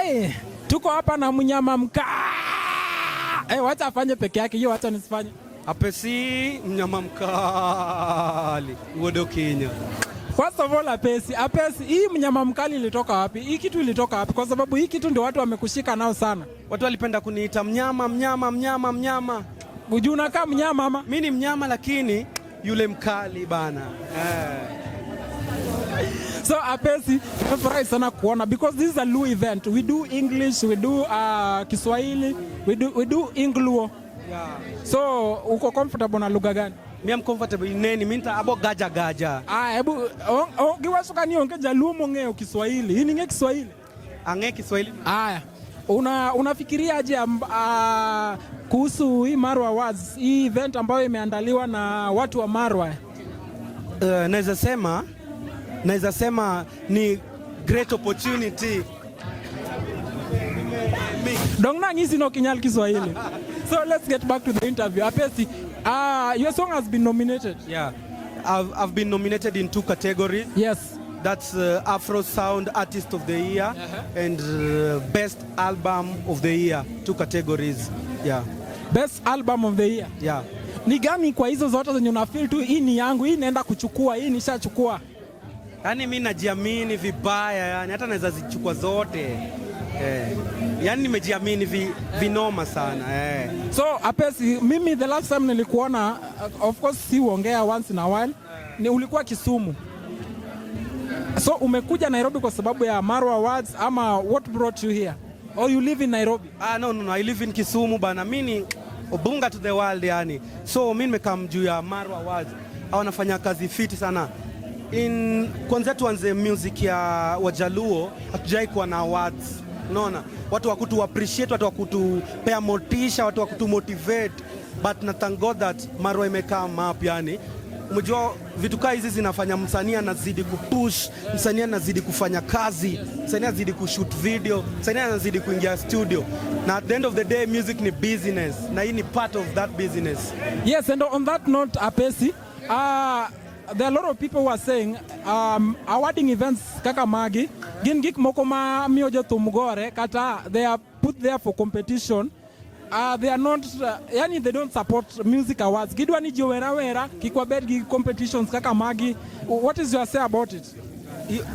Ai, tuko hapa na mnyama mkaa. Eh, wacha afanye peke yake hiyo, wacha nisifanye. Apesi mnyama mkali Wuod Kenya. First of all, Apesi, Apesi, hii mnyama mkali ilitoka wapi? Hii kitu ilitoka wapi? Kwa sababu hii kitu ndio watu wamekushika nao sana. Watu walipenda kuniita mnyama mnyama mnyama mnyama. Ujui unakaa mnyama ama? Mi ni mnyama lakini yule mkali bana. Eh. So Apesi, nimefurahi sana kuona because this is a Luo event. We do English, we do Kiswahili, we do Ingluo. So uko comfortable na lugha gani? Mi am comfortable in any minta abo gaja gaja. Ah, hebu giwacho ka ni onge jaluo mong'eyo Kiswahili. In ing'e Kiswahili? Ang'e Kiswahili. Aya. Unafikiriaje kuhusu hii Marwa Awards, hii event ambayo imeandaliwa na watu wa Marwa? Naweza sema ni great opportunity. Dong nang'isi no kinyal Kiswahili. So let's get back to the interview. Apesi, your song has been nominated. Yeah. I've been nominated in two categories. That's Afro Sound Artist of the Year and Best Album of the Year. Two categories. Yeah. Best album of the year. Yeah. Ni gani kwa hizo zote zenye una feel tu hii ni yangu, hii naenda kuchukua, hii nishachukua? Yaani mi najiamini vibaya, yani hata naweza zichukua zote. Eh. Yaani nimejiamini vinoma sana. Eh. So Apesi, mimi the last time nilikuona, of course si uongea once in a while, ni ulikuwa Kisumu. So umekuja Nairobi kwa sababu ya Marwa Awards ama what brought you here? Or you live in Nairobi? Ah, no, I live in Kisumu bana. Mi ni Obunga to the world yani. So mi nimekam juu ya Marwa Awards. Hao wanafanya kazi fiti sana. In kwanza tuanze music ya Wajaluo, hatujai kuwa na awards. Unaona? Watu wa kutu appreciate, watu wa kutupea motisha, watu wa kutu motivate. But na thank God that Marwa imecome up yani. Umejua vitu kaa hizi zinafanya msanii anazidi kupush, msanii anazidi kufanya kazi, msanii anazidi kushoot video, msanii anazidi kuingia studio. Na at the end of the day music ni business na hii ni part of that business. Yes, and on that note, Apesi, there are a lot of people who are saying awarding events kaka magi gin gik moko ma miyo jothum gore kata they are put there for competition. They are not yani they don't support music awards. Gidwa ni ji ower awera, kik wabed gi competitions kaka magi. What is your say about it?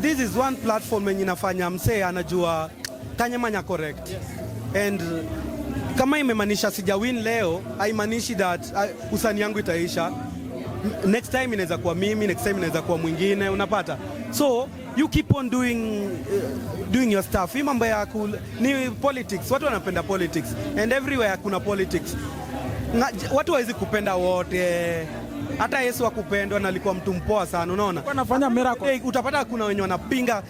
This is one platform yenye inafanya msee anajua kanyamanya correct. And kama imemaanisha sija win leo, haimaanishi that usanii yangu itaisha. Next time inaweza kuwa mimi, next time inaweza kuwa mwingine, unapata? So you keep on doing your stuff. Hii mambo ya ni politics, watu wanapenda politics and everywhere kuna politics. Watu hawezi kupenda wote. Hata Yesu akupendwa na alikuwa mtu mpoa sana, unaona? Wanafanya miracle. Hey, utapata kuna wenye wanapinga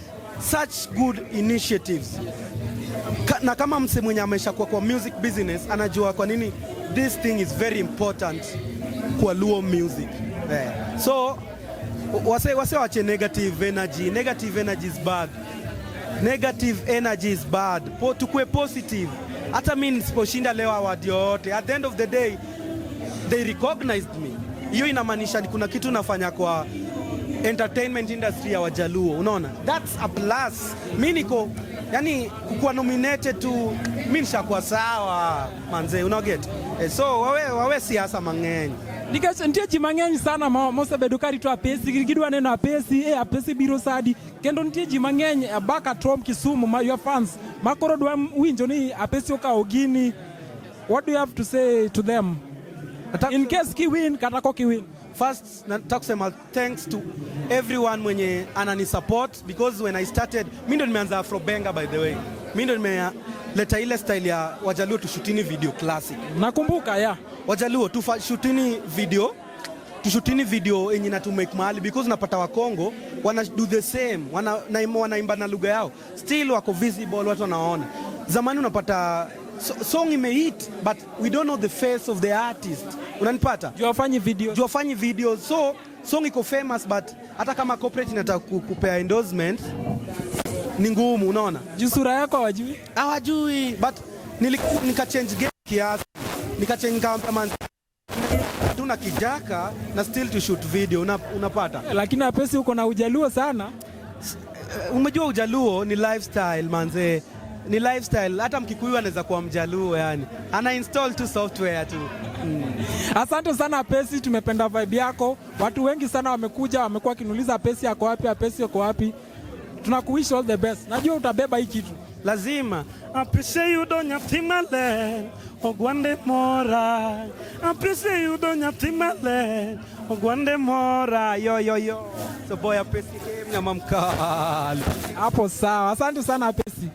such good initiatives. Na kama mse mwenye ameshakuwa kwa music business anajua kwa nini this thing is very important kwa Luo music. Eh. So wase wache negative energy. Negative energy is bad. Negative energy is bad. Tukue positive. Hata mi nisiposhinda leo award yoyote, at the end of the day they recognized me. Hiyo inamaanisha kuna kitu nafanya kwa entertainment industry ya Wajaluo, unaona? That's a plus. Mi niko yani kukuwa nominated tu mi nishakuwa sawa manze, unaget? Eh, so wawe siasa mang'eny. Nikech nitie ji mang'eny sana mosebedo ka rito Apesi, gidwa neno Apesi, eh, Apesi biro sadi. Kendo nitie ji mang'eny back at home Kisumu ma your fans ma koro dwa winjo ni Apesi okawo gini. What do you have to say to them? In case kiwin kata kok iwin. First nataka kusema thanks to everyone mwenye anani support because when I started, mi ndo nimeanza Afrobenga by the way. Mi ndo nimeleta ile style ya Wajaluo tushootini video classic. Nakumbuka ya. Wajaluo tushootini video yenye na make mahali because unapata Wakongo wana do the same, wanaimba na lugha yao, still wako visible, watu wanaona. Zamani unapata song imehit but we don't know the face of the artist, unanipata? Juu hawafanyi video. Juu hawafanyi video, so song iko famous but hata kama corporate inataka kupea endorsement ni ngumu, unaona? Juu sura yako hawajui. Hawajui, but nika change game kiasi, nika change, nikamwambia man tuna kijaka na still to shoot video, unapata? Lakini Apesi uko na ujaluo sana. Umejua ujaluo ni lifestyle manze. Ni lifestyle. Hata Mkikuyu anaweza kuwa Mjaluo yani. Ana install tu software tu. Asante sana Apesi, tumependa vibe yako. Watu wengi sana wamekuja, wamekuwa wakiniuliza Apesi ako wapi, Apesi ako wapi. Tunakuwish all the best. Najua utabeba hii kitu. Lazima. Appreciate yudo nyathi maler, ogwande mora. Appreciate yudo nyathi maler, ogwande mora. Yo yo yo. So boy, Apesi, mnyama mkali. Hapo sawa. Asante sana Apesi.